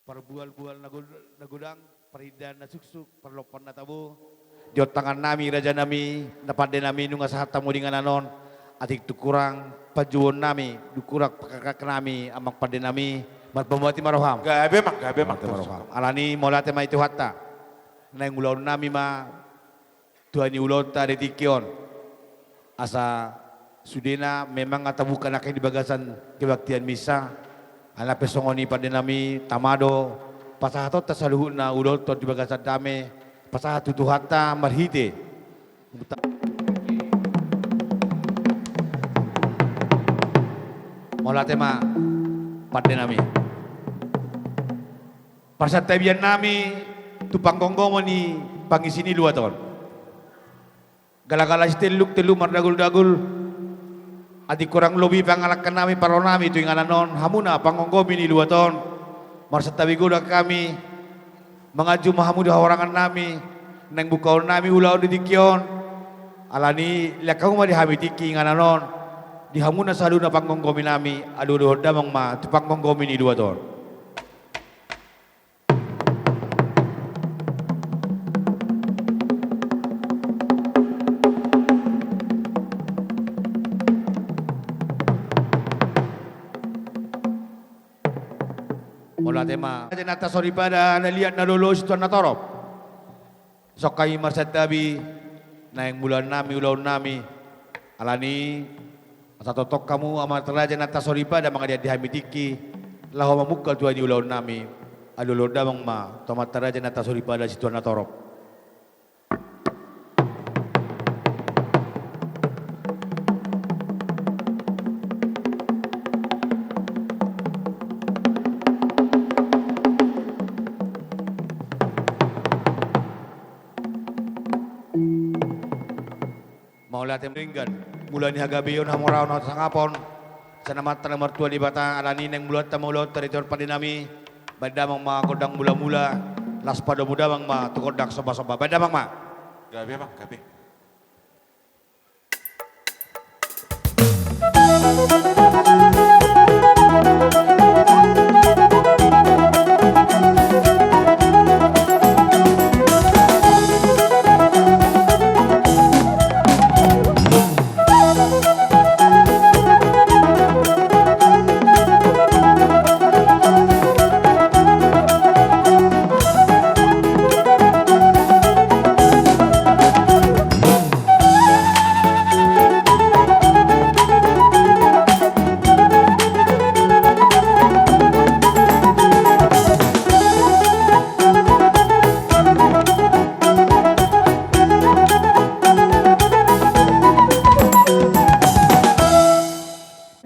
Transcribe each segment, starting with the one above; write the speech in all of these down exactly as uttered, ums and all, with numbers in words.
Parbual-bual na go-, na godang, parhindaan na suksuk, parlompan na tabo. Di on tangannami, rajanami, na pandenami, nunga sahat hamu di inganan on, atik tung hurang panjouonnami, tung hurang pangkaknami, amang pandenami, marpamati ma roham. Gabe, amang, gabe, amang. Marpamati ma roham. Alani, mauliate ma di Tuhanta. Naeng ulaonnami ma tua ni ulaonta di tingki on. Asa sudena memang tabuka nangkin di bagasan kebaktian misa. Alai pe songon i pandenami, tama do pasahatonta saluhutna ulaonta on di bagasan dame, pasahat tu Tuhanta marhite. Mauliate ma pandenami. Parsantabiannami tu panggomgomi ni pangisi ni luat on. Galagala sitelluk, telluk mardaguldagul. Atik hurang lobi pangalangkannami, parronami tu inganan on, hamuna panggomgomi ni luat on. Marsantabi godang hami, manganju ma hamu di hahurangannami, naeng bukaonnami ulaon di tingki on. Alani, lean hamu ma di hami tingki inganan on, di hamuna saluhutna panggomgominami, alualuhon damang ma tu panggomgomi ni luat on. Mauliate ma. Raja Nanta Soripada, na liat na lolo situan na torop. Songon i marsantabi, naeng mulaannami ulaonnami. Alani, asa tongtong hamu amanta raja Nanta Soripada mangaliat di hami tingki, laho mamungka tua ni ulaonnami, alualuhon damang ma tu amanta raja Nanta Soripada situan na torop. Mauliate ma denggan, mula ni hagabeon, hamoraon, hasangapon, sian Amanta na martua Debata. Alani, naeng mulaanta ma ulaonta di tingki on pandenami. Baen damang ma gondang mulamula, laos padomu damang ma tu gondang sombasomba. Baen damang ma. Gabe, amang, gabe.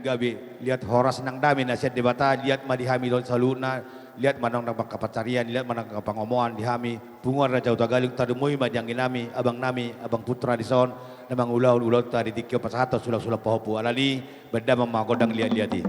Gabe, liat horas nang dame na sian Debata, liat ma di hami dohot saluhutna, liat ma nang angka pansarian, liat ma nang angka pangomoan di hami, punguan Raja Hutagalung, tarlumobi ma di angginami, abangnami, abang putra dison, na mangulahon ulaonta di tingki on pasahathon sulang-sulang pahompu. Alani, baen damang ma gondang liat-liat i.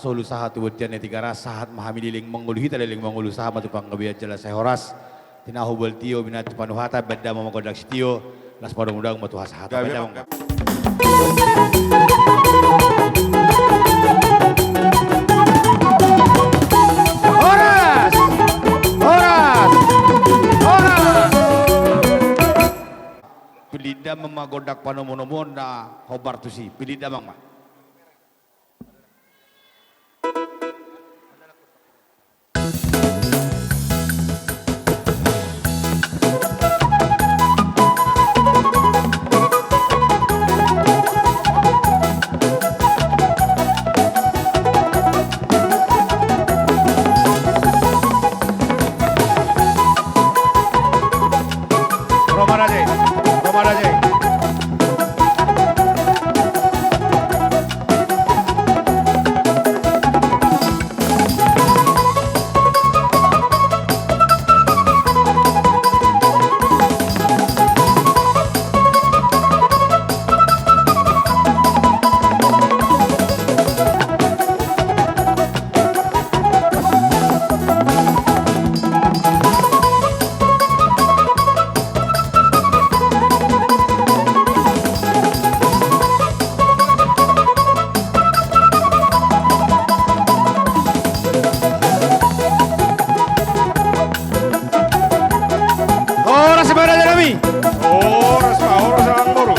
Solu sahat tu bontean ni Tigaras, sahat ma hami leleng mangolu, hita leleng mangolu, sahat ma tu panggabean jala sai horas. Tinahu bual tio, binatu panuhatan, baen damang ma gondang sitio, las padomu daong ma tu hasahatan. Gabe. Baen damang ma. Horas! Horas! Horas! Pillit damang ma gondang panomunomuon na hombar tusi. Pillit damang ma. Ro ma raja i, ro ma raja i. Horas ma raja nami. Horas ma, horas amangboru.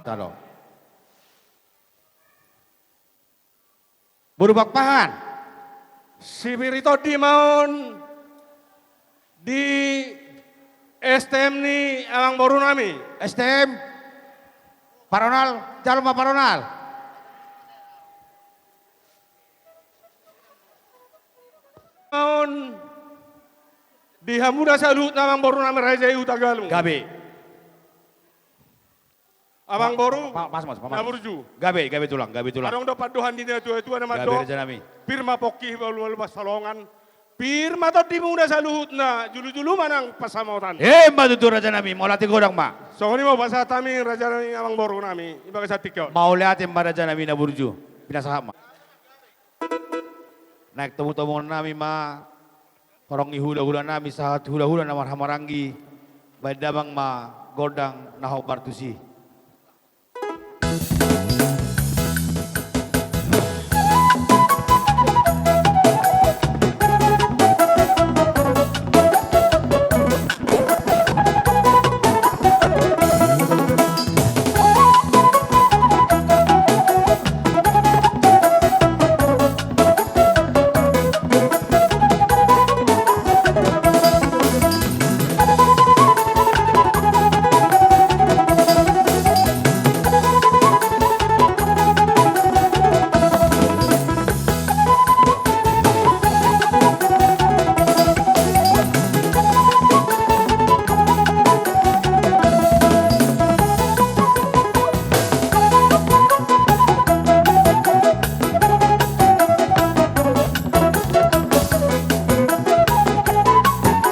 Talo. Boru Pakpahan. Sipir ni tondi ma on di S T M ni amangboru nami. S T M. Paronal, jalo ma paronal. On di hamu da saluhutna amangboru nami raja i Hutagalung. Gabe. Amangboru, pa-, pas, mas, pa-, mas. Na burju. Gabe, gabe tulang, gabe tulang. Adong do pandohan ni natuatua na mandok. Gabe raja nami. Pir ma pongki, ualualu pansalongan. Pir ma tondimuna saluhutna, julujulu ma nang pansamotan. Emma tutu raja nami, mauliate godang ma. Songon i ma hupasahat hami raja nami amangboru nami, di bagasan tingki on. Mauliate ma raja nami na burju. Pinasahat ma. Naeng tomutomuhon nami ma horong ni hulahula nami sahat hulahula na marhahamaranggi, baen damang ma gondang na hombar tusi.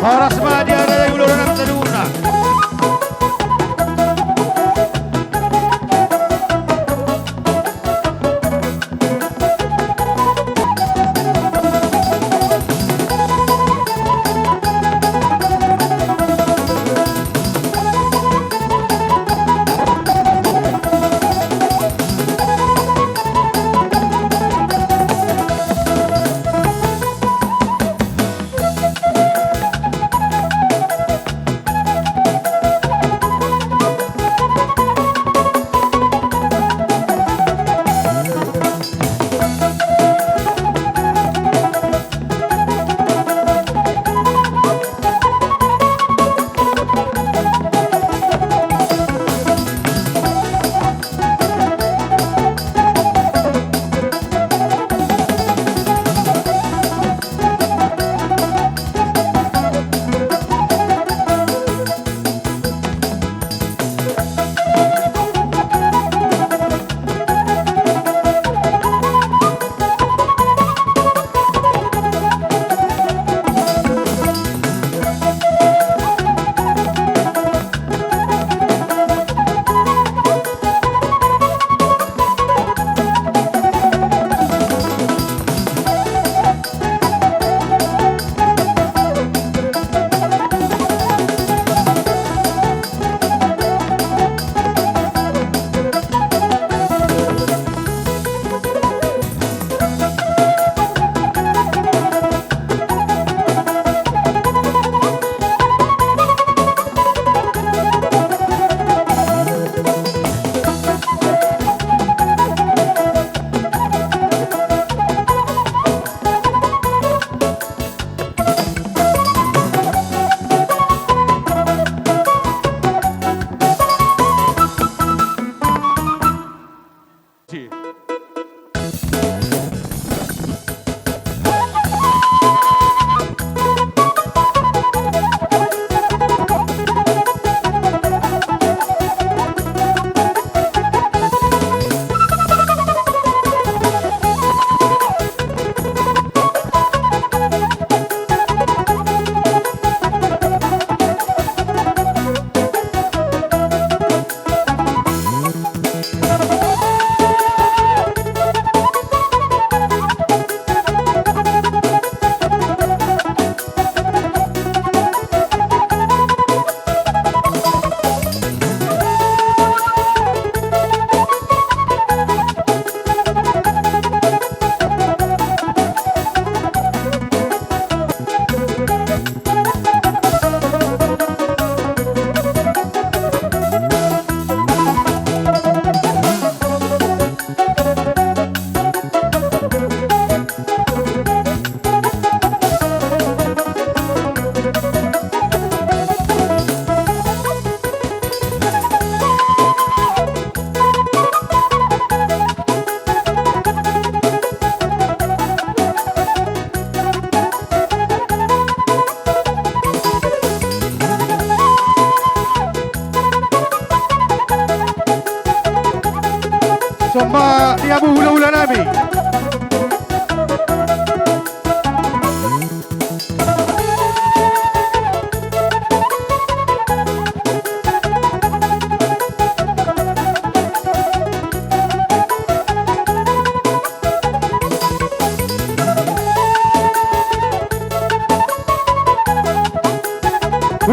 Horas ma di ari ni hulahula nami saluhutna.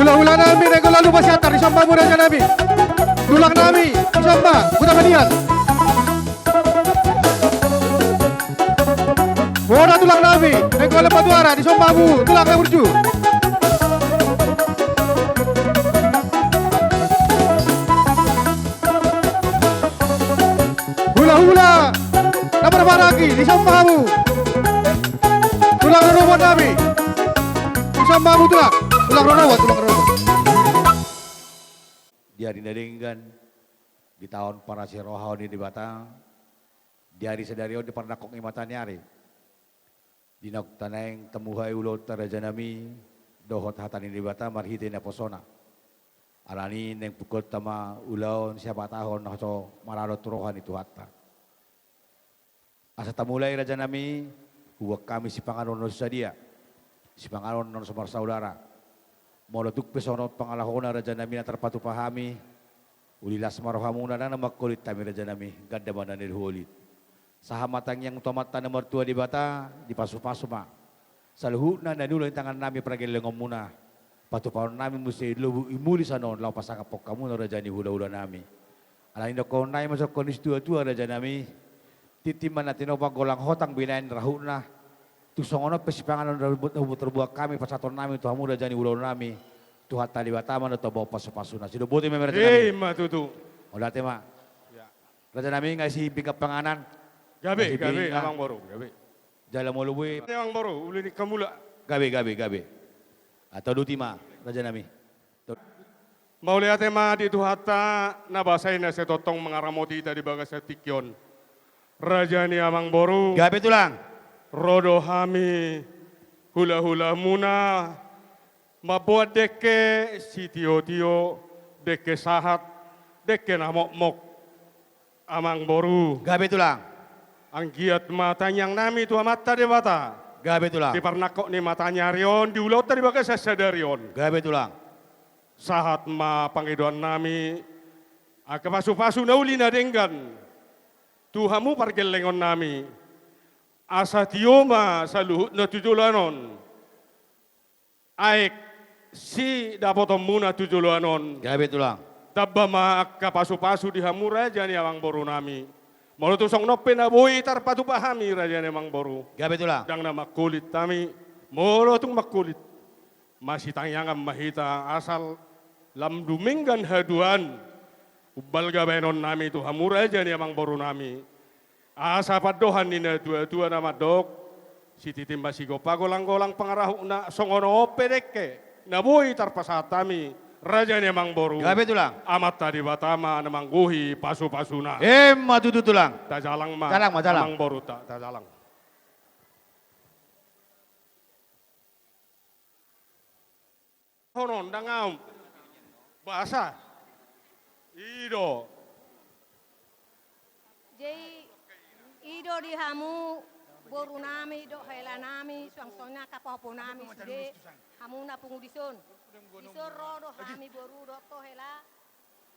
Hulahula nami, naeng holan lupa siantar, dison ma hamu raja nami. Tulang nami, dison ma, huta malian. Bona tulang nami, naeng holan patuara, dison ma hamu, tulang na burju. Hulahula na marhahamaranggi, dison ma hamu. Tulang rorobot nami. Dison ma hamu tulang. Tulang rorobot, tulang rorobot. Di ari na denggan, di taon parasirohaon ni Debata, di ari sadari on di parnangkok ni mataniari. Di naung tanaeng tamuhai ulaonta raja nami, dohot hata ni Debata marhite naposona. Alani naeng pungkaonta ma ulaon sihabatahon na so maradophon roha ni Tuhanta. Asa tamulai raja nami, huboan hami sipanganon na so sadia, sipanganon na so marsaudara. Molo tung pe songon on pangalahona raja nami na tarpatupa hami, uli las ma rohamuna, ndang na mangkolit hami raja nami, ganda ma na nihuholit. Sahat ma tangiang tu Amanta na martua Debata, dipasupasu ma saluhutna na niula ni tangan nami pargellengonmuna. Patupaon nami muse lobi i muli sanon laho pasangaphon hamuna raja ni hulahula nami. Alani dohonon nami ma songon na nidok ni situatua raja nami. Tintin ma na tinopa, golang hotang binahen rahutna. Tung songon on pe sipanganon na tarbuat hami pasahaton nami tu hamu raja ni hulahula nami. Tuhanta Debata ma na tumboan pasupasuna. Sidok botima raja nami. Ima tutu. Mauliate ma. Ya. Raja nami, nga si pinggan panganan. Gabe, gabe, amang boru, gabe. Jala molo boi. Amang boru, uli ni hamula. Gabe, gabe, gabe. Atau duti ma, raja nami. Mauliate ma di Tuhanta, na basa i na sai tongtong mangaramoti hita di bagasan tingki on. Raja ni amang boru. Gabe tulang. Ro do hami hulahulamuna, mamboan dengke sitiotio, dengke sahat, dengke na mokmok. Amang boru. Gabe tulang. Anggiat ma tangiang nami tu Amanta Debata. Gabe tulang. Di parnangkok ni mataniari on, di ulaonta di bagasan sadari on. Gabe tulang. Sahat ma pangidoan nami, angka pasupasu na uli na denggan tu hamu pargellengon nami. Asa tio ma saluhutna tu joloan on. Aek sidapotonmuna tu joloan on. Gabe tulang. Tamba ma angka pasupasu di hamu raja ni amang boru nami. Molo tung songon on pe na boi tarpatupa hami raja ni amang boru. Gabe tulang. Ndang na mangkolit hami. Molo tung mangkolit, masitangiangan ma hita asa lam dumenggan haduan. Umbalga baenon nami tu hamu raja ni amang boru nami. Asa pandohan ni natuatua na mandok, sititi ma sigompa, golanggolang pangarahutna, songon on pe dengke na boi tarpasahat hami raja ni amang boru. Gabe tulang. Amanta Debata ma na manggohi pasupasuna. Ima tutu tulang. Tajalang ma. Jalang ma, jalang. Amang boru, ta-, tajalang. Honon dang au. Basa. I do. Jadi, i do di hamu boru nami dohot hela nami, suang songon i angka pahompu nami sude, hamu na pungu dison. Dison ro do hami boru dohot hela.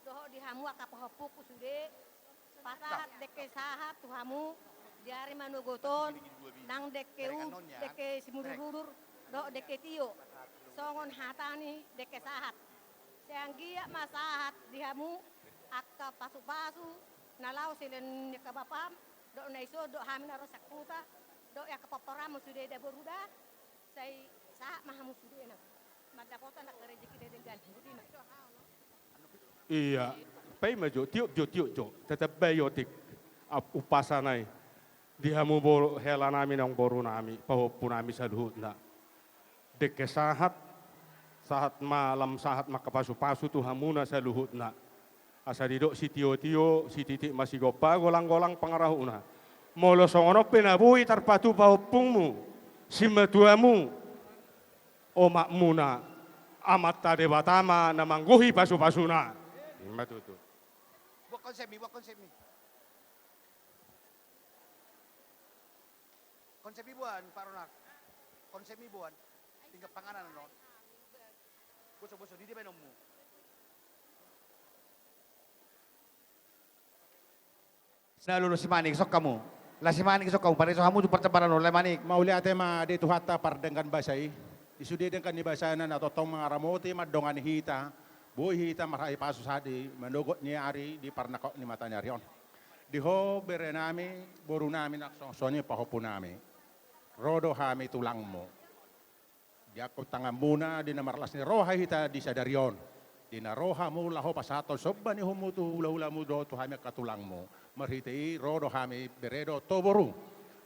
Dohot di hamu angka pahompungku sude, pasahat dengke sahat tu hamu di ari manogot on, nang dengke u-, dengke simudurudur, dohot dengke tio. Songon hata ni dengke sahat. Sai anggiat ma sahat di hamu angka pasupasu na laho silean ni angka bapam, dohot na dison, dohot hami na ro sian huta, dohot angka pomparanmu sude da boru da, sai sahat ma hamu sudena. Mandapotan angka rejeki na denggan. Boti ma. Ia, paima jo, tiop jo, tiop jo. Tetap bae otik. Ap-, umpasa nai. Di hamu bo-, hela nami nang boru nami, pahompu nami saluhutna. Dengke sahat, sahat ma, lam sahat ma angka pasupasu tu hamuna saluhutna. Asa didok sitiotio, sititi ma sigompa, golanggolang pangarahutna. Molo songon on pe na boi tarpatupa ompungmu, simatuamu, omakmuna, Amanta Debata ma na manggohi pasupasuna. Ima tutu. Buat konsep mi, buat konsep mi. Konsep mi boan, Pak Ronald. Konsep mi boan. Tinggal panganan no. Boso, boso, di dia baenonmu. Sinalulu si Manik, sokkamu. La si Manik, sokkamu. Pareso hamu tu partembaran on, la Manik. Mauliate ma di Tuhanta pardenggan basa i. Di sude denggan ni basana na tongtong mangaramoti mandongani hita, boi hita marhahipasu sahat di manogot ni ari di parnangkok ni mata ni ari on. Di ho bere nami, boru nami, nang songon i pahompu nami. Ro do hami tulangmu. Diangkon tanganmuna di na marlas ni roha hita di sadari on. Di na ro hamu laho pasahathon somba ni uhummu tu hulahulamu dohot tu hami angka tulangmu. Marhite i ro do hami bere dohot ho boru.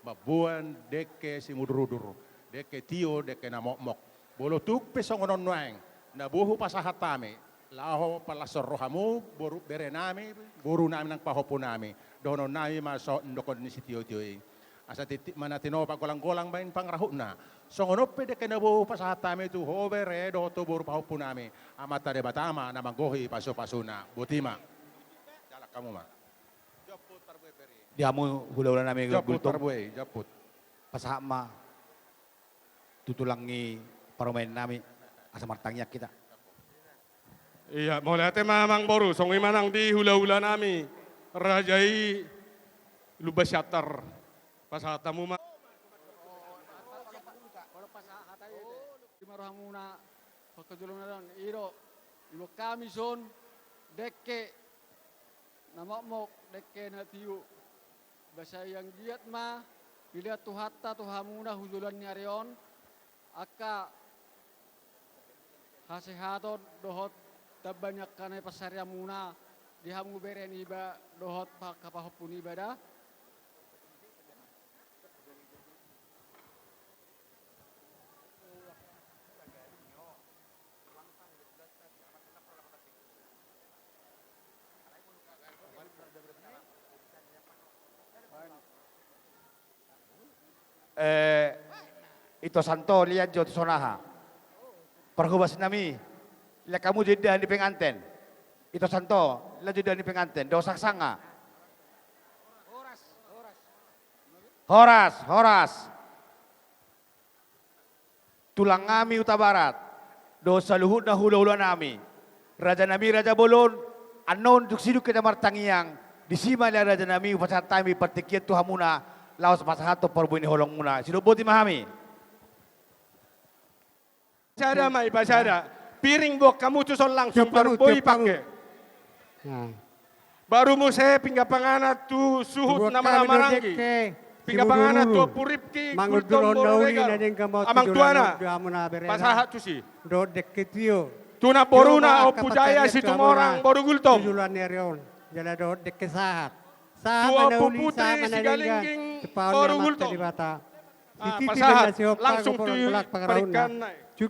Mamboan dengke simudurudur, dengke tio, dengke na mokmok. Molo tung pe songon on nuaeng, na boi hupasahat hami, laho palashon rohamu, boru bere nami, boru nami nang pahompu nami. Dohonon nami ma songon ni sitiotio i. Asa tintin ma na tinopa, golanggolang baen pangarahutna. Songon on pe dengke na boi hupasahat hami tu ho bere dohot ho boru pahompu nami. Amanta Debata ma na manggohi pasupasuna. Boti ma. Jalang hamu ma. Di hamu hulahula nami Gultom. Pasahat ma tu tulang ni parumaen nami, asa martangiang hita. Ia, mauliate ma amang boru, songon i ma nang di hulahula nami, raja i Lumban Siantar. Pasahat hamu ma. Di ma rohamuna, pangkajolongan i do, diboan hami son, dengke na mokmok, dengke na tio. Basa i anggiat ma, dilehon Tuhanta tu hamuna hujoloan ni ari on, angka hasehaton dohot tamba ni angka na i pansarianmuna, di hamu bere niba, dohot pa-, angka pahompu niba da. Eh, ito Santo, liat jo tu son aha. Parhobas nami, liat hamu jo indahan ni penganten. Ito Santo, liat jo indahan ni penganten. Dohot saksanga. Horas, horas. Tulang nami Hutabarat, dohot saluhutna hulahula nami, raja nami Raja Bolon, annon dung sidung hita martangiang, disi ma ale raja nami hupasahat hami partingkian tu hamuna, laos pasahathon parbue ni holongmuna, sidung boti ma hami. Sada ma i pasada. Piring boan hamu tu son langsung, baru boi pake. Baru muse pinggan panganan tu suhut na marhaha-maranggi. Pinggan panganan tu Ompu Ripki Gultom boru Regar, amang tuana. Pasahat tusi. Tu namboruna Ompu Jaya Situmorang boru Gultom. Tu Ompu Putri Sigalingging boru Gultom. Pasahat langsung tu parikan nai. Tu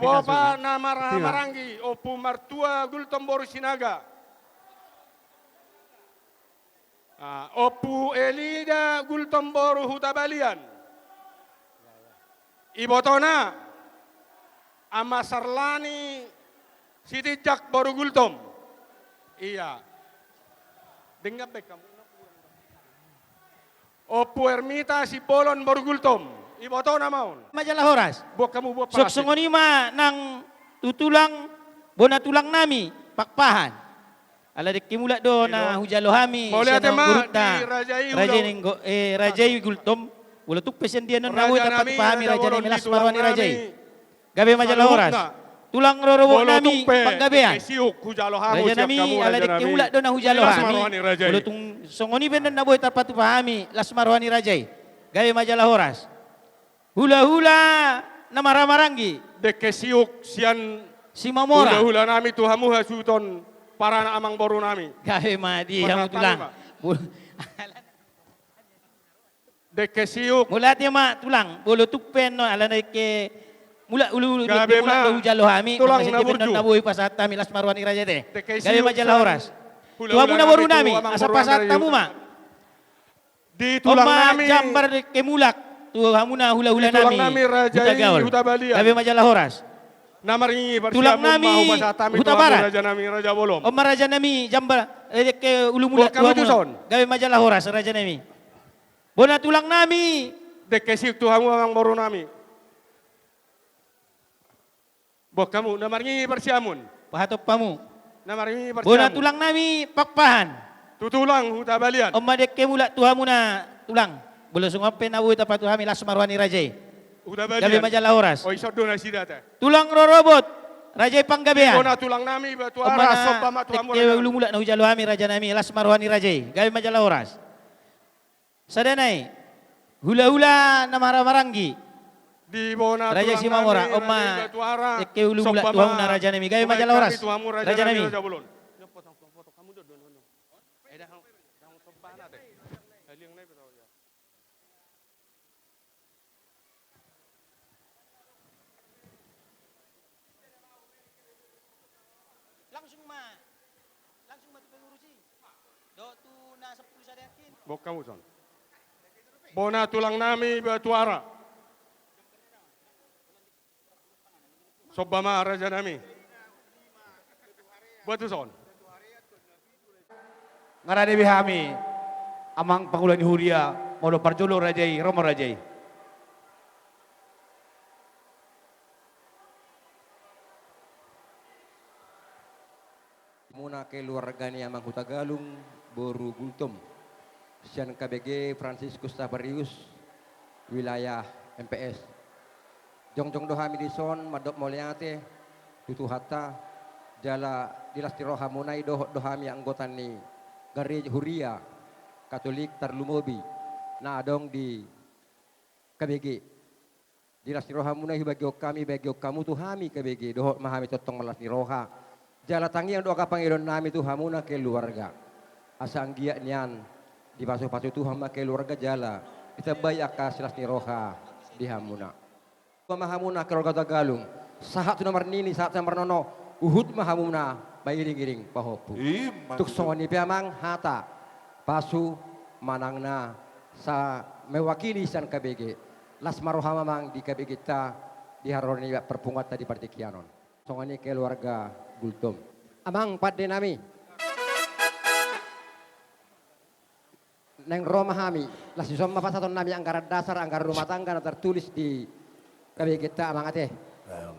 bopa na marhaha-maranggi, Ompu Martua Gultom boru Sinaga. Ah, Ompu Elida Gultom boru Hutabalian. Ibotona, Ama Sarlani Sitinjak boru Gultom. Ia. Denggan baen hamu. Ompu Ermita Simbolon boru Gultom. Ibotona ma on. Ma jala horas. Boan hamu, boan palas. Songon i ma nang tu tulang, bona tulang nami, Pakpahan. Ala dengke mulak do na hujalo hami sian amangborunta, raja i Gultom. Molo tung pe sian dia annon na boi tarpatupa hami, raja nami, las ma roha ni raja i. Gabe ma jala horas. Tulang rorobot nami Panggabean, raja nami, ala dengke mulak do na hujalo hami. Molo tung songon i pe annon na boi tarpatupa hami, las ma roha ni raja i. Gabe ma jala horas. Hulahula na marhaha-maranggi. Dengke siuk sian Simamora. Hulahula nami tu hamu hasuhuton paranak amangboru nami. Gabe ma di hamu tulang. Dengke siuk. Mauliate ma tulang, molo tung pe annon ala dengke mulak, ulu, ulu, dengke mulak do hujalo hami, tulang na burju. Na boi pasahat hami, las ma roha ni raja i. Gabe ma jala horas. Tu hamu namboru nami, asa pasahat hamu ma. Di tulang nami. Jambar dengke mulak tu hamuna hulahula nami, raja i Hutagaol. Gabe ma jala horas. Na marngingi parsiamun ma hupasahat hami tu hamu, raja nami, raja bolon. Tulang nami Hutabarat. On ma raja nami jambar, eh, dengke ulu mulak tu hamuna. Gabe ma jala horas, raja nami. Bona tulang nami. Dengke siuk tu hamu amangboru nami. Boan hamu, na marngingi parsiamun. Pahatop hamu. Na marngingi parsiamun. Bona tulang nami Pakpahan. Tu tulang Hutabalian. On ma dengke mulak tu hamuna tulang. Molo songon on pe na boi tarpatupa hami, las ma roha ni raja i. Gabe ma jala horas. Tulang rorobot, raja i Panggabean. Ima na tulang nami, Batuara, somba ma tu hamu raja. Ulu mulak na hujalo hami raja nami, las ma roha ni raja i. Gabe ma jala horas. Sada nai, hulahula na marhahamaranggi, raja Simamora. Ima na tulang nami, raja i Batuara, somba ma roha ni raja nami. Gabe ma jala horas, raja nami. Langsung ma, langsung ma tu pengurus i. Dohot tu na sampulu sada nangkin. Bokka muson. Ima na tulang nami, Batuara. Somba ma raja nami. Buat tuson. Nga rade be hami, amang pangula ni huria, molo parjolo raja i, ro ma raja i. Muna keluarga ni Amang Hutagalung, boru Gultom, sian K B G Franciscus Saverius, wilayah M P S. Jongjong do hami dison mandok mauliate tu Tuhanta, jala di las ni rohamuna i dohot do hami anggota ni gareja huria Katolik tarlumobi na adong di K B G. Di las ni rohamuna i hubagihon hami, bagihon hamu tu hami K B G, dohot ma hami tongtong marlas ni roha. Jala tangiang do angka pangidoan nami tu hamuna keluarga. Asa anggiat nian dipasupasu Tuhan ma keluarga jala ditambai angka silas ni roha di hamuna. Tua ma hamuna keluarga Hutagalung, sahat tu na marnini, sahat tu na marnono, huhut ma hamuna mairingiring pahompu. Ima tutu. Tung songon i pe amang hata pasu manang na sa mewakili sian K B G. Las ma roham amang di K B G-ta, di haroro ni parpunguanta di partingkian on. Songon i keluarga Gultom. Amang pande nami. Naeng ro ma hami, las dison ma pasahaton nami anggaran dasar, anggaran rumah tangga na tertulis di K B G-ta amang ate.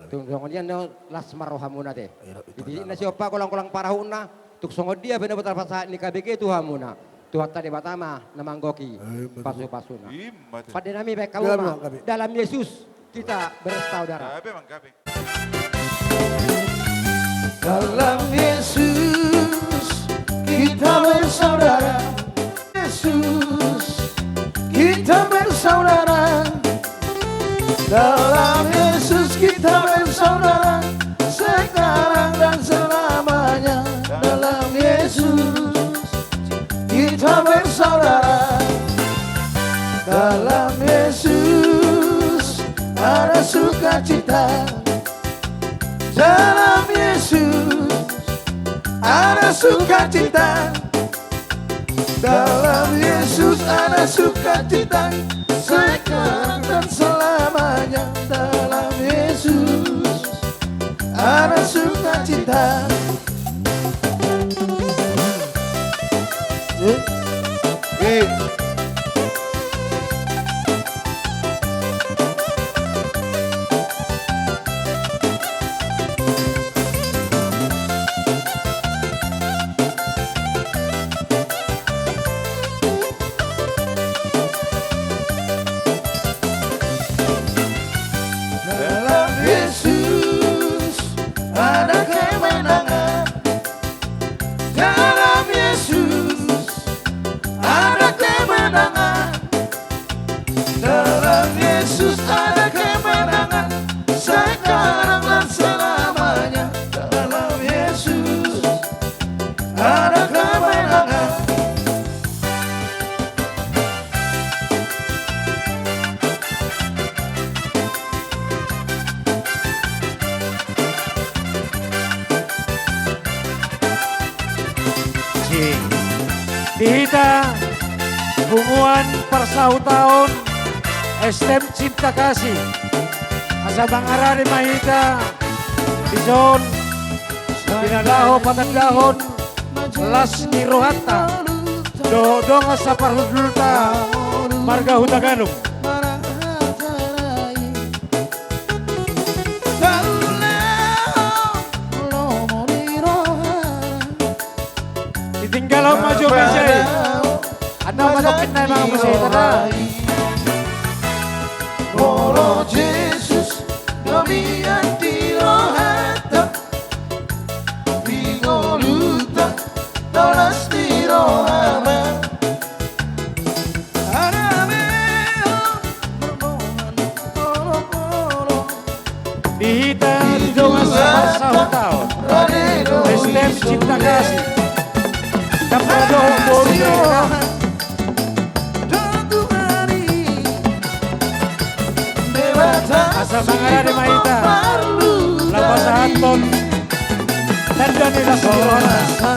Tung songon i annon las ma rohamuna ate. Di titik na siompa golang-golang parahutna, tung songon dia pe na boi tarpasahat ni K B G tu hamuna. Tuhanta Debata ma na manggohi pasupasuna. Ima tutu. Pande nami baen hamu ma. Dalam Yesus kita bersaudara. Gabe amang, gabe. Dalam Yesus kita bersaudara. Yesus kita bersaudara. Dalam Yesus kita bersaudara, sekarang dan selamanya. Dalam Yesus kita bersaudara. Dalam Yesus ada sukacita. Dalam Yesus ada sukacita. Dalam Yesus ada sukacita, sekarang dan selamanya. Dalam Yesus ada sukacita. Eh. Eh. Dalam Yesus ada kemenangan. Dalam Yesus ada kemenangan. Dalam Yesus ada kemenangan, sekarang dan selamanya. Dalam Yesus ada kemenangan. Di hita punguan parsahutaon S T M Cinta Kasih, asa mangarade ma hita dison di na laho patandahon las ni rohanta dohot dongan saparhundulta marga Hutagalung. Ditinggalhon ma jo muse i. Annon ma tongkin nai mangan muse i, tara. Molo Jesus, do mian di rohanta, di ngolunta, do las ni roha ma. Di hita di dongan saparsahuta on, S T M Cinta Kasih, dapot do boru ni roha. Asa mangarade ma hita, laho pasahathon tanda ni las ni rohanta.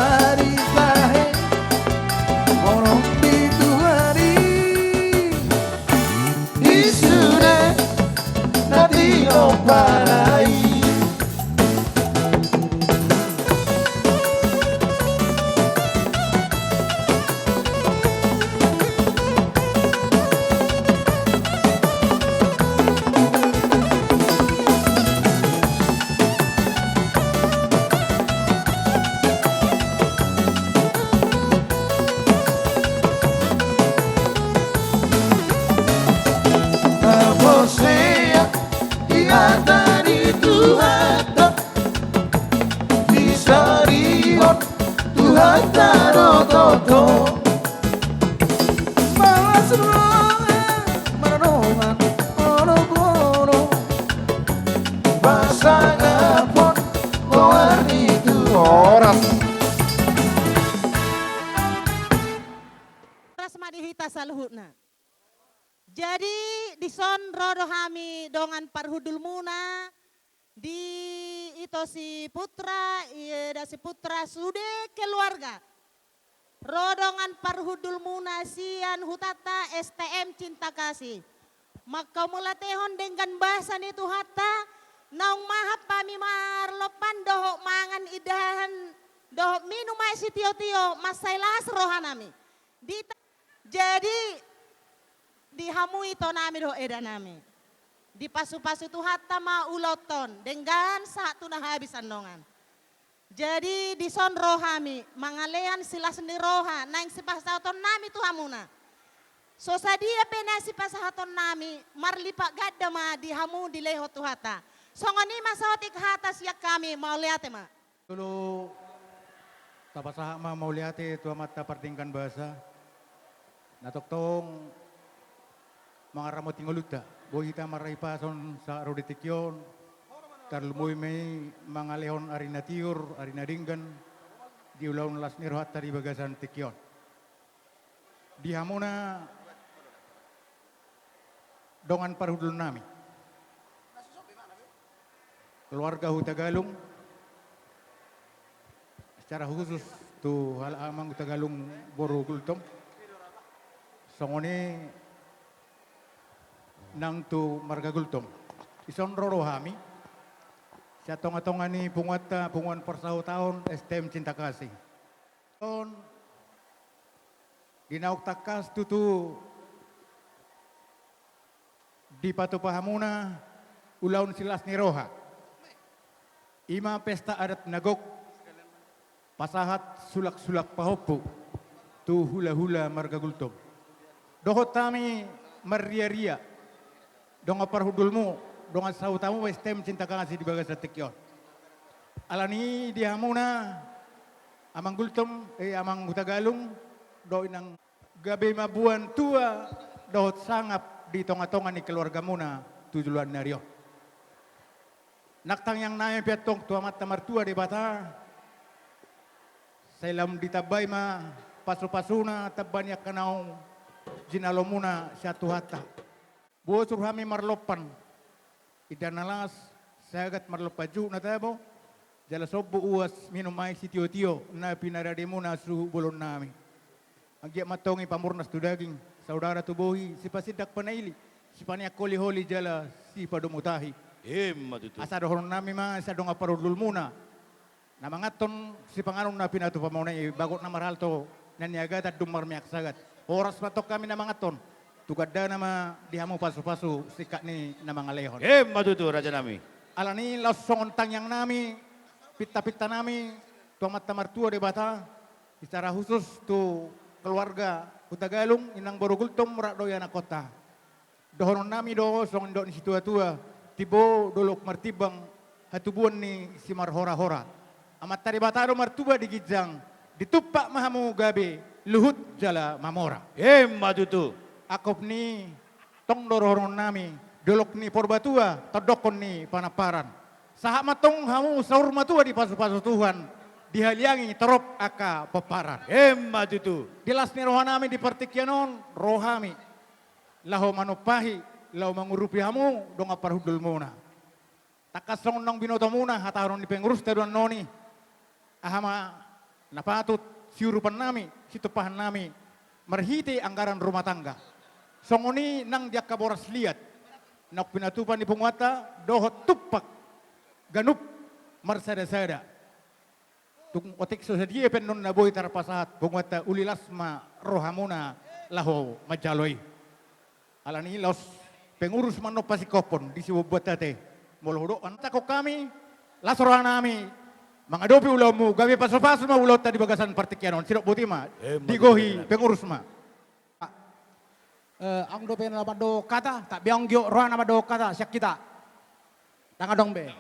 Taporsea di hata ni Tuhanta, disarihon Tuhanta do tongtong. Marlas roha, mardongan olopolop, pasangaphon goar ni Tuhan. Horas. Horas ma di hita saluhutna. Jadi, dison ro do hami dongan parhundulmuna, di Ito Siputra, Ida Siputra, sude keluarga. Ro dongan parhundulmuna sian hutanta S T M Cinta Kasih. Manghamauliatehon denggan basa ni Tuhanta, naung mahap hami marlompan dohot mangan indahan, dohot minum aek sitiotio, mansai las rohanami. Di ta-, jadi, di hamu itonami dohot edanami, dipasupasu Tuhanta ma ulaonta on, denggan sahat tu na habis annon. Jadi, dison ro hami, mangalean silas ni roha, naeng sipasahatonnami tu hamuna. So sadia pe na sipasahatonnami, marlipat ganda ma di hamu dilehon Tuhanta. Songon i ma saotik hata sian hami, mauliate ma. Jolo tapasahat ma mauliate tu Amanta pardenggan basa, na tongtong mangaramoti ngolunta. Boi hita marhahipason sahat ro di tingki on, tarlumobi ma i mangalehon ari na tiur, ari na denggan, di ulaon las ni rohanta di bagasan tingki on. Di hamuna dongan parhundulnami, keluarga Hutagalung, secara khusus tu halak amang Hutagalung boru Gultom, songon i nang tu marga Gultom. Dison ro do hami sian tongatonga ni punguanta, punguan parsahutaon S T M Cinta Kasih. On, di naung tangkas tutu dipatupa hamuna ulaon silas ni roha. I ma pesta adat na gok pasahat sulaksulak pahompu tu hulahula marga Gultom. Dohot hami marriaria dongan parhundulmu, dongan sahutamu S T M Cinta Kasih di bagasan tingki on. Alani di hamuna, amang Gultom, eh, amang Hutagalung, dohot inang, gabe mamboan tua dohot sangap di tongatonga ni keluargamuna tu joloan ni ari on. Nang tangiangnami pe antong tu Amanta Martua Debata, sai lam ditambai ma pasupasuna, tamba ni angka naung jinalomuna sian Tuhanta. Bosur hami marlompan indahan na las, sagat marlompan juhut na tabo, jala sombu uas minum aek sitiotio na pinarademuna suhut bolonnami. Anggiat ma antong i pamurnas tu daging, saudara tu bohi, sipasindak panaili, sipaneang holiholi jala sipadomu tahi. Emma tutu. Asa dohononnami ma sian dongan parhundulmuna, na manganhon sipanganon na pinatupamuna i, bagot na marhalto na niagatan dung marmiak sagat. Horas ma antong hami na manganhon, tu gandana ma di hamu pasupasu singkat ni na mangalehon. Emma tutu, rajanami. Alani laos songon tangiangnami, pintapintanami tu Amanta Martua Debata, secara khusus tu keluarga Hutagalung, inang boru Gultom, rap dohot anakhonta. Dohononnami do songon didok ni situatua: Timbo dolok martimbang, hatubuan ni simarhorahora. Amanta Debata do martuba di ginjang, ditumpak ma hamu gabe luhut jala mamora. Emma tutu. Angkup ni i, tong do dohononnami, dolok ni Purbatua, tondokkon ni Panamparan. Sahat ma tong hamu saur matua dipasupasu Tuhan, dihaliangi torop angka pomparan. Emma tutu. Di las ni rohanami di partingkian on, ro hami laho manumpahi, laho mangurupi hamu dongan parhundulmuna. Tangkas songon naung binotomuna hatahonon ni pengurusta do annon i, aha ma na patut siurupannami, situmpahannami marhite anggaran rumah tangga. Songon i nang di angka boras liat naung pinatupa ni punguanta dohot tumpak ganup marsadasada. Tung otik so sadia pe annon na boi tarpasahat, punguanta, uli las ma rohamuna laho manjalo i. Alani i laos pengurus ma annon pasingkophon di sibombuanta ate. Molo hudok, antahon hami, las rohanami mangadopi ulaonmu, gabe pasupasu ma ulaonta di bagasan partingkian on. Sidok boti ma. Emma tutu. Digohi pengurus ma. Eh, aung dope na mandok hata, tapi aung giot roha na mandok hata sian hita. Ndang adong be.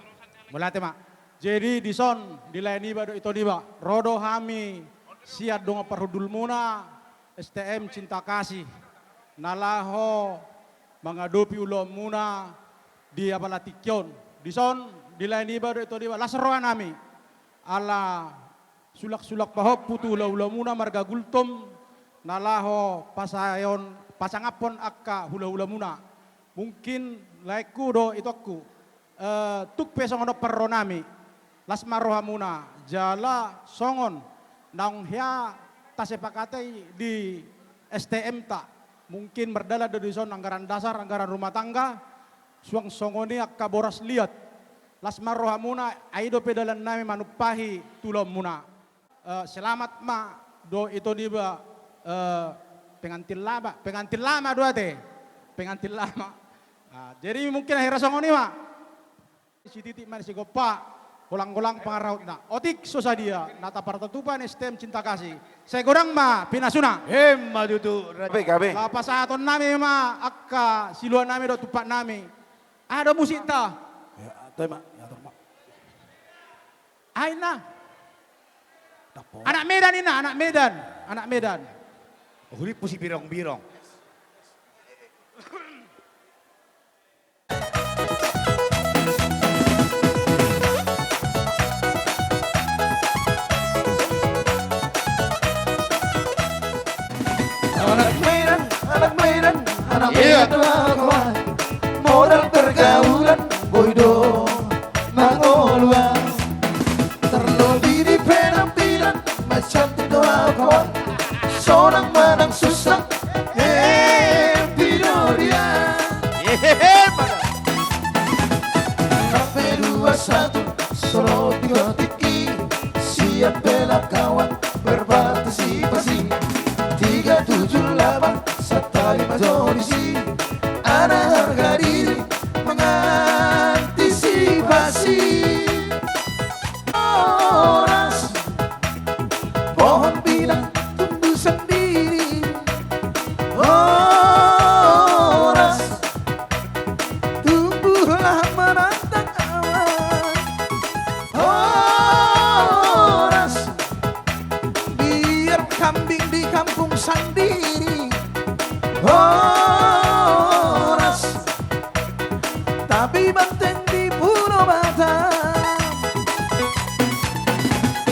Mauliate ma. Jadi dison, di lae niba dohot ito niba, ro do hami sian dongan parhundulmuna, S T M Cinta Kasih, na laho mangadopi ulaonmuna di apala tingki on. Dison, di lae niba dohot ito niba, las rohanami. Ala sulaksulak pahompu tu hulahulamuna marga Gultom, na laho pasaeon, pasangaphon angka hulahulamuna. Mungkin laengku dohot itongku, eh, tung pe songon on parronami, las ma rohamuna, jala songon naung hea tasepakati di S T M-ta, mungkin mardalan do dison anggaran dasar, anggaran rumah tangga, suang songon i angka boras liat. Las ma rohamuna, ai dope dalannami manumpahi tu ulaonmuna. Eh, selamat ma dohot ito niba, eh, pengantin lama, pengantin lama do ate. Pengantin lama. Ah, jadi mungkin akhirna songon i ma. Sititik ma ni sigompa, golanggolang pangarahutna. Otik so sadia na tapartutupan S T M Cinta Kasih, sai godang ma pinasuna. Emma tutu. Gabe, gabe. Laho pasahatonnami ma angka siluanami dohot tumpaknami. Aha do musikta? Ya, toe ma, ya, toe ma. Aha ninna? Anak Medan ninna, anak Medan, anak Medan. Hurippu si birong-birong. Anak Medan, anak Medan, anak Medan do au kawan. Modal pergaulan boi do mangolu au. Terlebih di penampilan, macantik do au kawan. Sonang manang susah, happy do dia. Rap dua satu, solo tiga tiki, siap bela kawan, berpartisipasi. Tiga tujuh lapan, satali ma jo disi, ada harga diri mengantisipasi. Horas, pohon pinang tumbuh sendiri. Horas, tumbuhlah menantang awan. Horas, biar kambing di kampung sendiri. Horas, tapi banteng di Pulau Batam.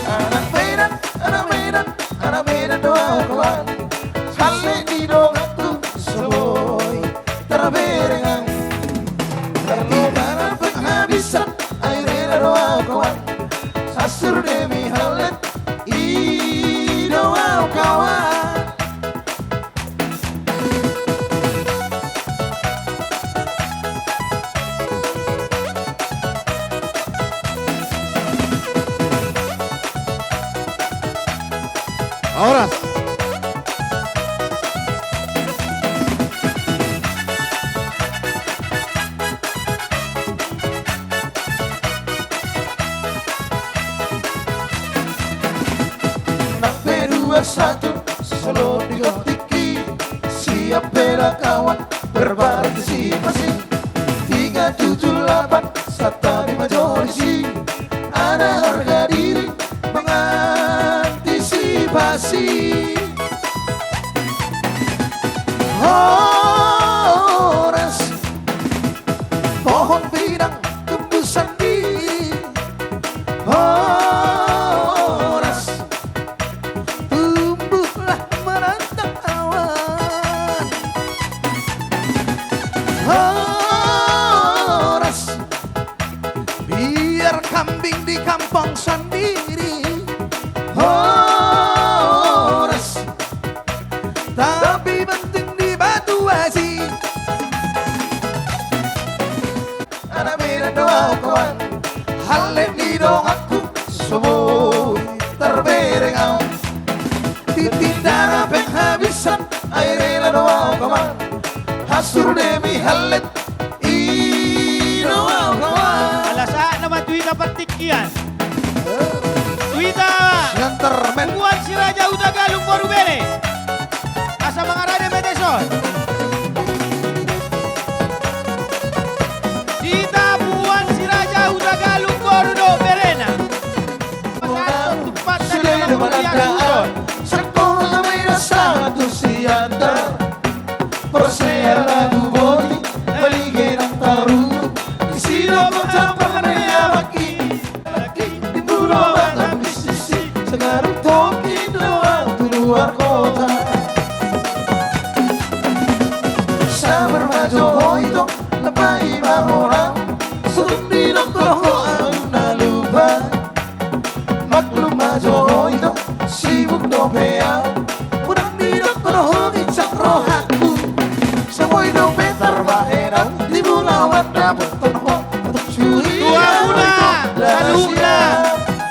Anak Medan, anak Medan, anak Medan do au kawan. Halle ni donganku so boi tarberengan. Terluka penghabisan, ai rela do au kawan. Asur demi halle i do au kawan. Horas. Nang pe dua satu, solo tiga tiki, siap bela kawan, berpartisipasi. Masing tiga tujuh lapan, santabi ma jo disi. Ada harga diri mengantisipasi. Horas, pohon pinang tumbuh sandiri. Horas, tumbuhlah menantang awan. Horas, biar kambing di kampung sendiri. Horas, tapi penting di Batu Aji. Anak medan do au kawan, hallet ni donganku, so boi terbereng au. Tintin dara penghabisan, ai rela do au kawan, hasur demi hallet i do au kawan. Ala sahat nama tu hita partingkian. Tu hita. Siantar men. Punguan Si Raja Hutagalung boru bere. Asa mangarade ma dison. Di hita punguan Si Raja Hutagalung boru dohot berena. Pasahat tumpak tadi dalam kuliah kuson. Sangkota meda satu Siantar. Porsea lagu boti, baligenang tarutung. Disi do pacapar ni abangki. Di Pulo Batam di sisi, sekarang toki doang tu luar kota. Sabar ma jo ho ito, lambai ma ho raut. Sundi dok ho au na lupa. Maklum ma jo ho ito, sibuk dope au. Unang didok ho gincang rohangku. Samoi dope tarbahen au di bulawan dapothon ho. Tuamuna, saluhutna,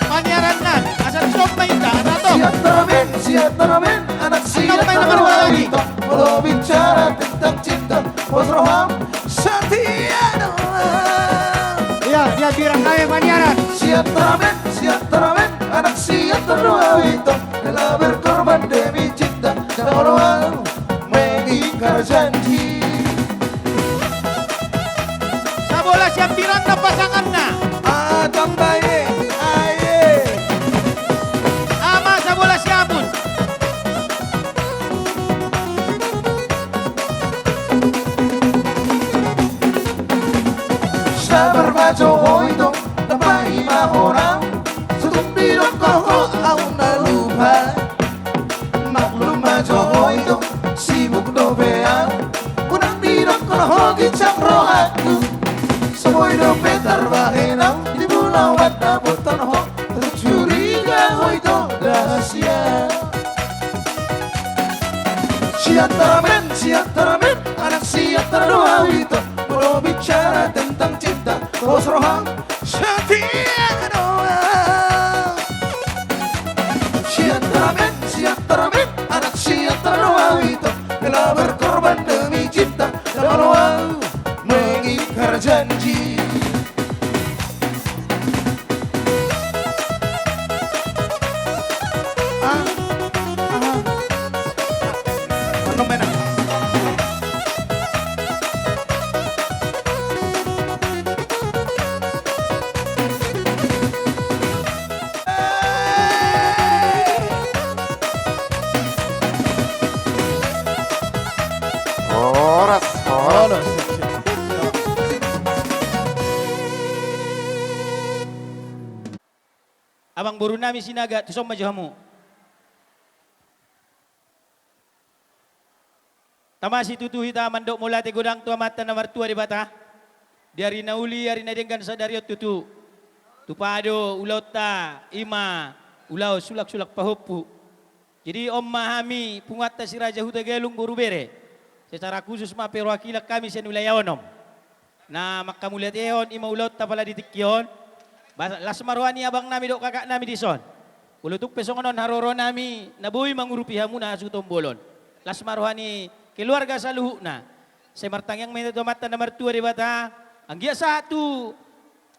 pangiaranna, asa dison ma hita, asa tong. Siantar men, Siantar men, anak Siantar do au ito. Molo bicara tentang cinta, pos roham, setia do au. Ia, ia, bilang kami pangiaran. Siantar men, Siantar men, anak Siantar do au ito. Rela berkorban demi cinta, molo au mengingkar janji. Sabola sian birangna pasanganna. Ah, tambai, aye. Ama sabola siamun. Sabar ma jo ho ito, lambai ma ho raut. Sundi dok ho au na lupa. Maklum ma jo ho ito, sibuk dope au. Unang didok ho gincang rohangku. Samoi dope tarbahen au di bulawan dapothon ho. Curiga ho ito, rahasia. Siantar men, Siantar men, anak Siantar do au ito. Molo bicara tentang cinta, pos roham, setia do au. Siantar men, Siantar men, anak Siantar do au ito. Rela berkorban demi cinta, molo au mengingkar janji. Ah, aha. Parlu menang. Horas, horas. Horas. Abang boru nami Sinaga, tuson ma jo hamu. Tama situtu hita mandok mauliate godang tu Amanta na martua Debata. Di ari na uli, ari na denggan sadari on tutu. Tupa do ulaonta, i ma ulaon sulak-sulak pahompu. Jadi on ma hami punguanta Si Raja Hutagalung boru bere. Secara khusus ma perwakilan hami sian wilayah onom. Na manghamauliatehon i ma ulaonta pala di tingki on. Ba-, las ma roha ni abang nami dohot kakak nami dison. Molo tung pe songon on haroro nami na boi mangurupi hamuna hasuhuton bolon. Las ma roha ni keluarga saluhutna. Sai martangiang ma hita tu Amanta na martua Debata. Anggiat sahat tu,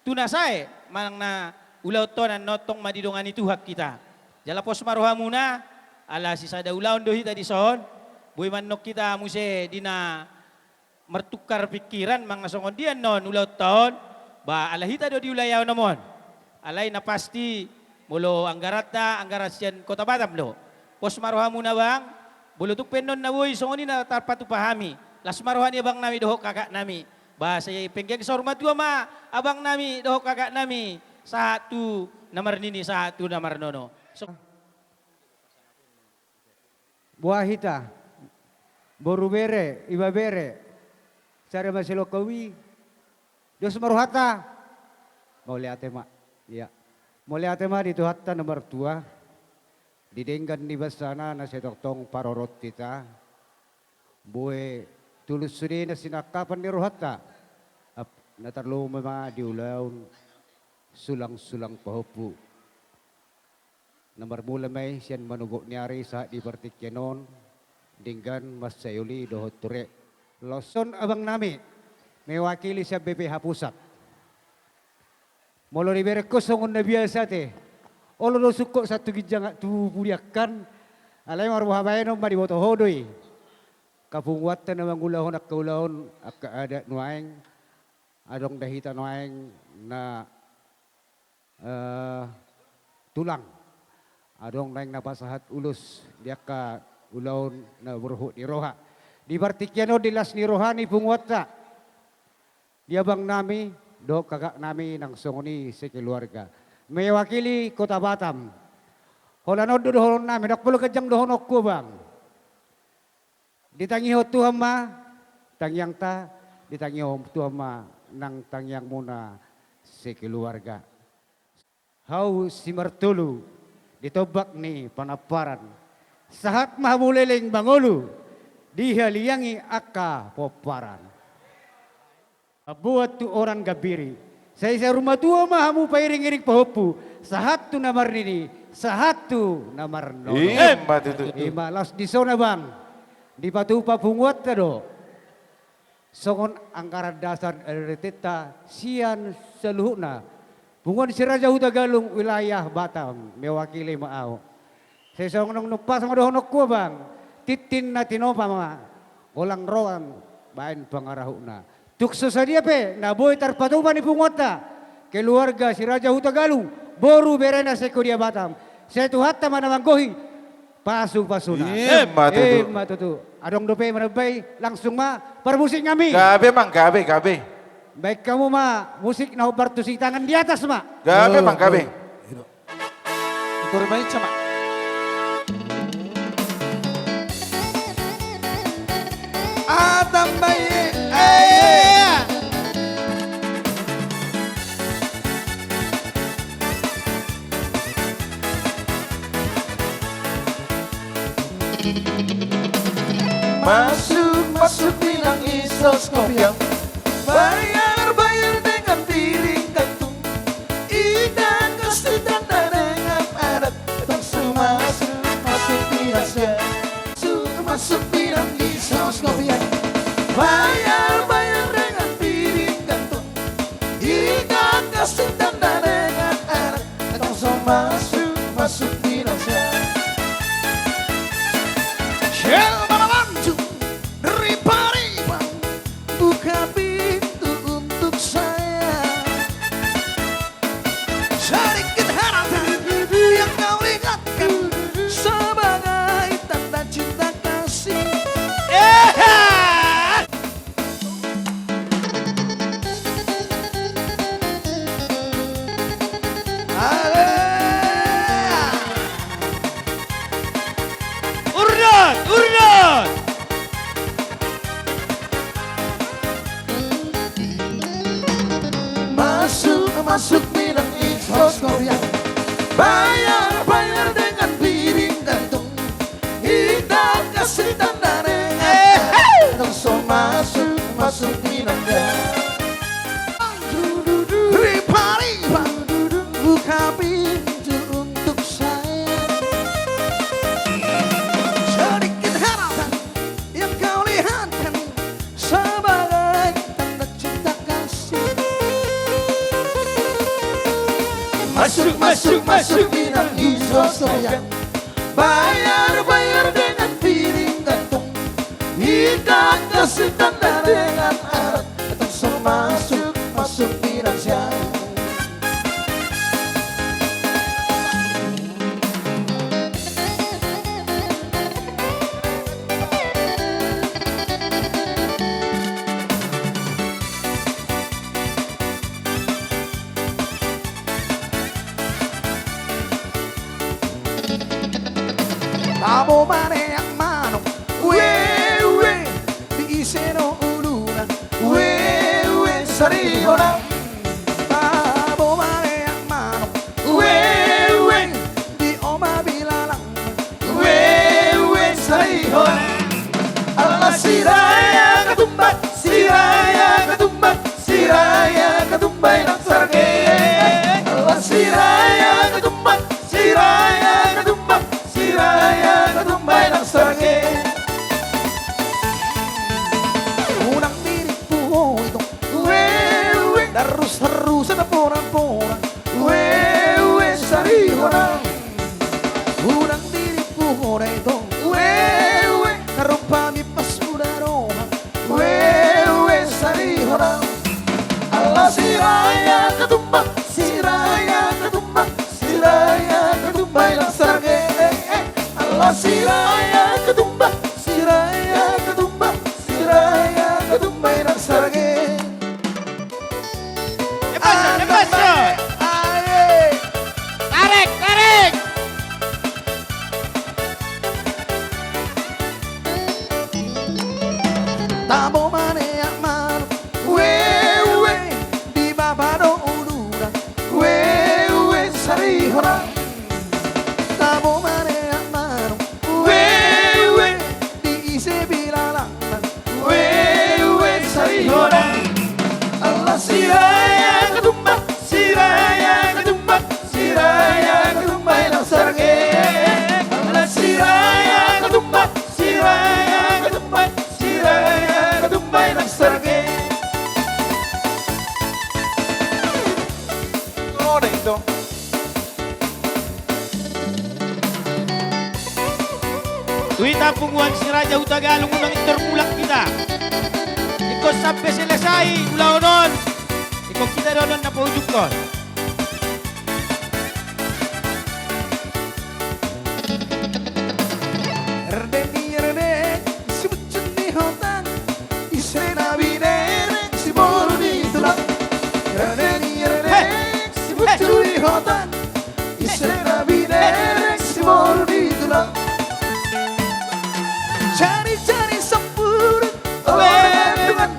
tu na sae manang na ulaonta on, antong ma didongani Tuhan hita. Jala pos ma rohamuna, ala sisada ulaon do hita dison. Boi ma antong hita muse di na martukar pikiran manang songon dia annon ulaonta on, ba ala hita do diulahon on. Alai na pasti, molo anggaranta, anggaran sian Kota Batam do. Pos ma rohamuna, Bang. Molo tung pe annon na boi songon i na tarpatupa hami, las ma roha ni abang nami dohot kakak nami. Ba sai penggeng saur matua ma abang nami dohot kakak nami, sahat tu na marnini, sahat tu na marnono. So- Boha hita, boru bere, ibebere, sada ma silongkap i, dos ma rohanta. Mauliate ma. Ia. Mauliate ma di Tuhanta na martua, di denggan ni basana na sai tongtong parorot hita. Boi tulus sude na sinangkapan ni rohanta. Ap-, na tarlumobi ma di ulaon sulang-sulang pahompu. Na marmula ma i sian manogok ni ari sahat di partingkian on, denggan, mansai uli dohot ture. Laos on abang nami, mewakili sian B P H pusat. Molo diberengkon songon na biasa te, olo do sungkot sahat tu ginjang, tu pudiakkan, alai marboha baenon ma, diboto ho do i. Angka punguanta na mangulahon angka ulaon, angka adat nuaeng, adong da hita nuaeng na eh, tulang. Adong naeng na pasahat ulos di angka ulaon na borhat ni roha. Di partingkian on di las ni roha ni punguanta, di abang nami dohot kakak nami nang songon i sekeluarga, mewakili Kota Batam. Holan on do dohonon nami, ndang pola ganjang dohononku, Bang. Ditangihon Tuhan ma tangiangta, ditangihon Tuhan ma nang tangiangmuna sekeluarga. Hau simartolu di tombak ni panamparan, sahat ma hamu leleng mangolu, dihaliangi angka pomparan. Mamboan tu onan gambiri. Sai saur matua ma hamu pairing-iring pahompu, sahat tu na marnini, sahat tu na marnono. Ima tutu. Ima, laos dison, Bang, dipatupa punguanta do songon anggaran dasar R D T-ta sian saluhutna. Punguan Si Raja Hutagalung, wilayah Batam, mewakili ma ahu. Sai songon na umpas ma dohononku, Bang, tintin na tinopa ma, golang roa baen pangarahutna. Tung so sadia pe na boi tarpatupa ni punguanta, keluarga Si Raja Hutagalung, boru berena se-Hindia Batam, sai Tuhanta ma na manggohi pasu-pasuna. Ima tutu. Ima tutu. Adong dope manambai, langsung ma parmusik nami. Gabe, Mang, gabe, gabe. Baen hamu ma musik na hombar tu si tangan di atas ma. Gabe, Mang, gabe. Tor baen sama. Atam bae, eh. Masuk, masuk, Minang Isos Kopiang. Bayar, bayar dengan piring gantung. Ikan kasih tanda dengan adat. Langsung masuk, masuk, Minang Isos. Masuk, masuk, Minang Isos Kopiang. Bayar, bayar dengan piring gantung. Ikan kasih tanda dengan adat. Langsung masuk, masuk, Minang Isos. Siapa lanjut dari Pariban? Buka pintu untuk saya. Sedikit harapan yang kau lihatkan sebagai tanda cinta kasih. Urdot, urdot. Masuk, masuk, Minang Isos Kopiang. Bayar, bayar dengan piring gantung. Ikan kasih tanda dengan. Eh, hey. Langsung masuk, masuk, Minang Isos. Ripa-ripa, buka pintu untuk saya. Sedikit harapan yang kau lihatkan sebagai tanda cinta kasih. Masuk, masuk, masuk, Minang Isos Kopiang. Bayar, bayar dengan piring gantung. Ikan kasih tanda dengan arat, datang so masuk, masuk di Indonesia. Tabo maneak manuk, ue, ue, di ise do uluna, ue, ue, sari hona. Tabo maneak manuk, ue, ue, di oma bilalangna, ue, ue, sari hona. Ala Siraia Katumbak, Siraia Katumbak, Siraia Katumbak inang sarge. Ala Siraia Katumbak, Siraia Katumbak, Siraia Katumbak inang sarge. Unang dirimpu ho ito, ue, ue, darrus-harrusan na poran-poran, ue, ue, sari hona. Unang dirimpu ho da ito, ue, ue, na ro pamimpas suda roha, ue, ue, sari hona. Ala Siraia Katumbak, Siraia Katumbak, Siraia Katumbak inang sarge. Ala Siraia Katumbak, Siraia Katumbak, Siraia Katumbak inang sarge. Empason, empason. Ae. Tarik, tarik. Tabo maneak manuk, ue, ue, di bapa do uluna, ue, ue, sari hona. Tabo maneak manuk, ue, ue, di ise bilalangna, ue, ue, sari hona. Ala Siraia Katumbak, Siraia Katumbak, Siraia Katumbak inang sarge. Ala Siraia Katumbak, Siraia Katumbak, Siraia Katumbak inang sarge. Ito, ito. Tu hita punguan Si Raja Hutagalung, unang intor mulak hita. Ingkon sampe selesai ulaon on, ingkon hita do annon na paujunghon. Erdeng ni erdeng, si buccu ni hotang, ise na binereng, si boru ni tulang. Erdeng ni erdeng, si buccu ni hotang, ise na binereng, si boru ni tulang. Jari-jari sampulu, o dongan-dongan,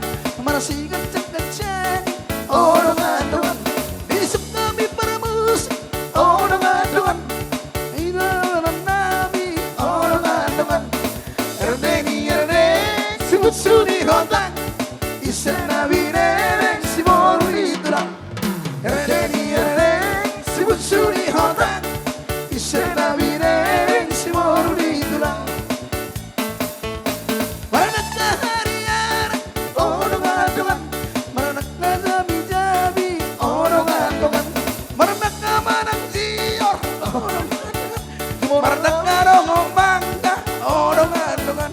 marsiganjang-ganjang i, o dongan-dongan. Isuk hami parmusik, o dongan-dongan. Idalan nami, o dongan-dongan. Erdeng ni erdeng, si buccu ni hotang, ise na binereng, si boru ni tulang. Erdeng ni erdeng, si buccu ni hotang, ise na binereng, si boru ni tulang. Maranak na hariara, o dongan-dongan. Maranak na jami-jami, o dongan-dongan. Maranak na manang jior, o dongan-dongan. Maranak na dongan mangga, o dongan-dongan.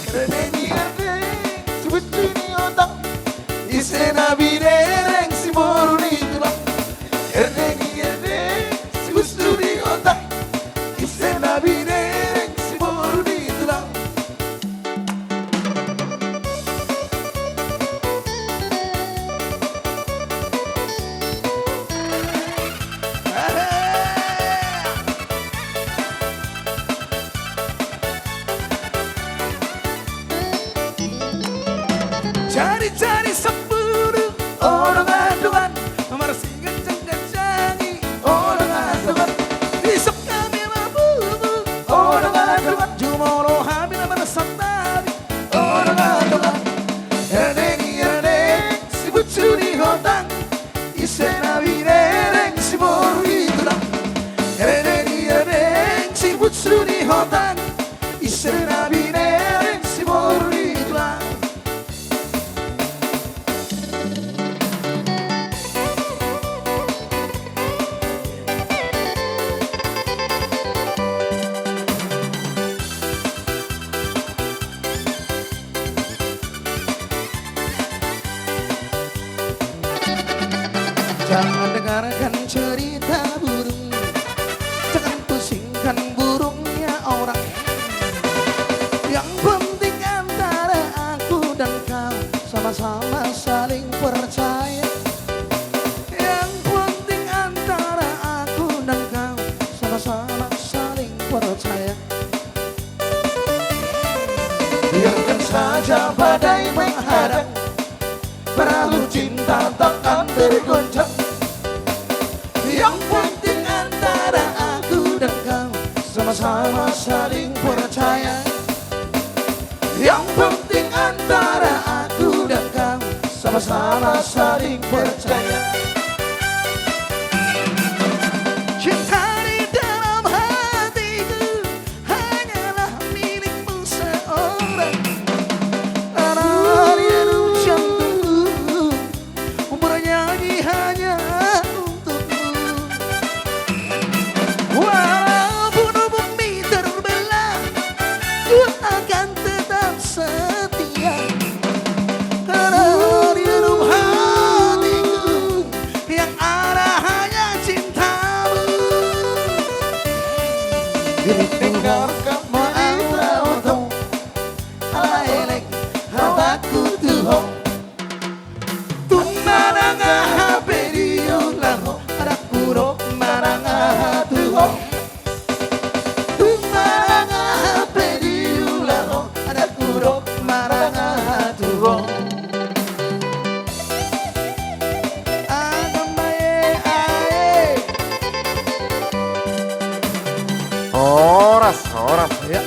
Erdeng ni erdeng, si buccu ni hotang, ise na binereng, si boru ni tulang. Erdeng ni erdeng, si buccu ni hotang, ise na binereng, si boru ni tulang. Jari-jari sampulu, o dongan-dongan, marsiganjang-ganjang i, o dongan-dongan. Isuk hami marbubu, o dongan-dongan. Jumolo hami na marsantabi, o dongan-dongan. Erdeng ni erdeng, si buccu ni hotang, ise na binereng, si boru ni tulang. Erdeng ni erdeng, si buccu ni hotang, ise na binereng, si boru ni tulang. Jangan dengarkan cerita burung, jangan pusingkan burungnya orang. Yang penting antara aku dan kau sama-sama saling percaya. Yang penting antara aku dan kau sama-sama saling percaya. Biarkan saja badai menghadang, perahu cinta takkan tergoncang. Yang penting antara aku dan kau sama-sama saling percaya. Yang penting antara aku dan kau sama-sama saling percaya. Cinta di dalam hatiku hanyalah milikmu seorang. Karena di dalam jantungku bernyanyi hanya untukmu. Walaupun bumi terbelah, ku akan tetap setia. Karena di dalam hatiku yang ada hanya cintamu. Dengarkan ma ahu laho, ala elek hataku tu ho. Tung manang aha pe diula ho, adakku do manang aha tu ho. Tung manang aha pe diula ho, adakku do manang aha tu ho. Agama ye ae. Horas, horas. Ya.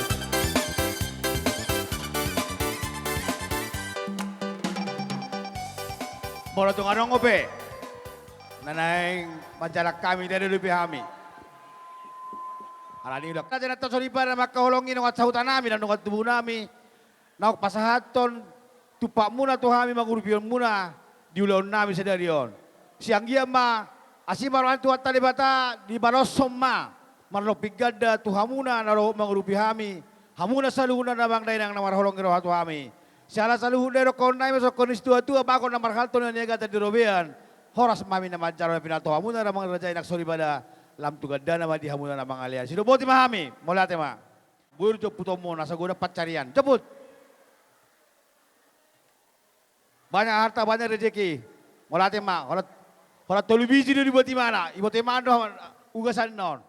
Molo tung adong dope na naeng manjalang hami, ndada dope hami. Alani i do, angka na soripada, mangkaholongi dongan sahutanami, dongan tubunami, naung pasahathon tumpakmuna tu hami mangurupionmuna di ulaonnami sadari on. Sai anggiat ma asi ma roha ni Tuhanta Debata, dibaloshon ma marlompit ganda tu hamuna na ro mangurupi hami, hamuna saluhutna damang dainang na marholong ni roha tu hami. Siala saluhut na didokkonnami ma songon na nidok ni situatua, bagot na marhalto na niagatan di robean. Horas ma hami na manjalo na pinalto hamuna damang raja i nang soripada, lam tu gandana ma di hamuna na mangalean. Sidok boti ma hami, mauliate ma. Boi do jomputonmu na so godang pansarian. Jomput. Banyak harta, banyak rezeki. Mauliate ma, holan, holan tolu biji do diboto ibana, diboto ibana do ugasan on.